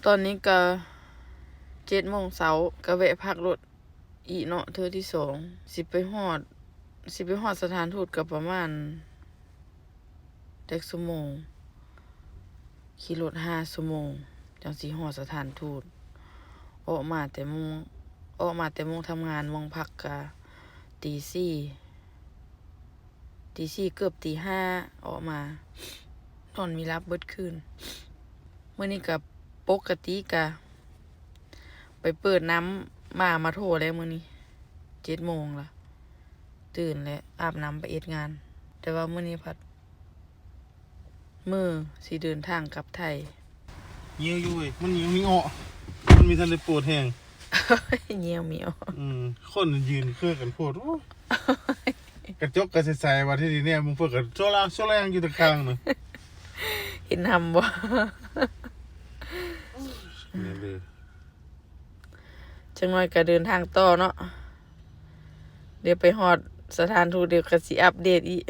ຕອນນີ້ກະເຈັດໂມງເຊົ້າ ກະແວະພັກລົດອີກເນາະ ເທື່ອທີສອງ ຊິໄປຮອດ ຊິໄປຮອດສະຖານທູດກະປະມານຈັກຊົ່ວໂມງ ຂີ່ລົດຫ້າຊົ່ວໂມງ ຈັ່ງຊິຮອດສະຖານທູດ. ອອກມາແຕ່ໂມງ ອອກມາແຕ່ໂມງທຳງານ ໝ່ອງພັກກະຕີສີ່ ຕີສີ່ເກືອບຕີຫ້າ ອອກມາ ນອນມີຫຼັບເບິດຄືນ. ມື້ນີ້ກະປົກກະຕິກະ ໄປເປີດນ້ຳ ໝາມາໂທແລ້ວມື້ນີ້ ເຈັດໂມງລະ ຕື່ນແລ້ວ ອາບນ້ຳໄປເຮັດງານ. ແຕ່ວ່າມື້ນີ້ພັດ ມື້ຊິເດີນທາງກັບໄທ. ຍ່ຽວຢູ່ເວີຍ ມັນຍັງມີເອາະ ມັນມີທັນໄດ້ໂປດແຮງ ຍ່ຽວມີເອາະ. ອືມ ຄົນຢືນຄືກັນໂພດ. ໂອ້ຍ ກະຈົກກະໃສໆ ວ່າທີ່ນີ້ແນມເບິ່ງເພິ່ນກະໂຊລາໂຊແລງຢູ່ຕາງກາງນະ ເຫັນຫຳບໍ່? ແມ່ນເດີ. ຈັກໜ້ອຍກະເດີນທາງຕໍ່ເນາະ ດຽວໄປຮອດສະຖານທູດ ດຽວກະຊິອັບເດດອີກ.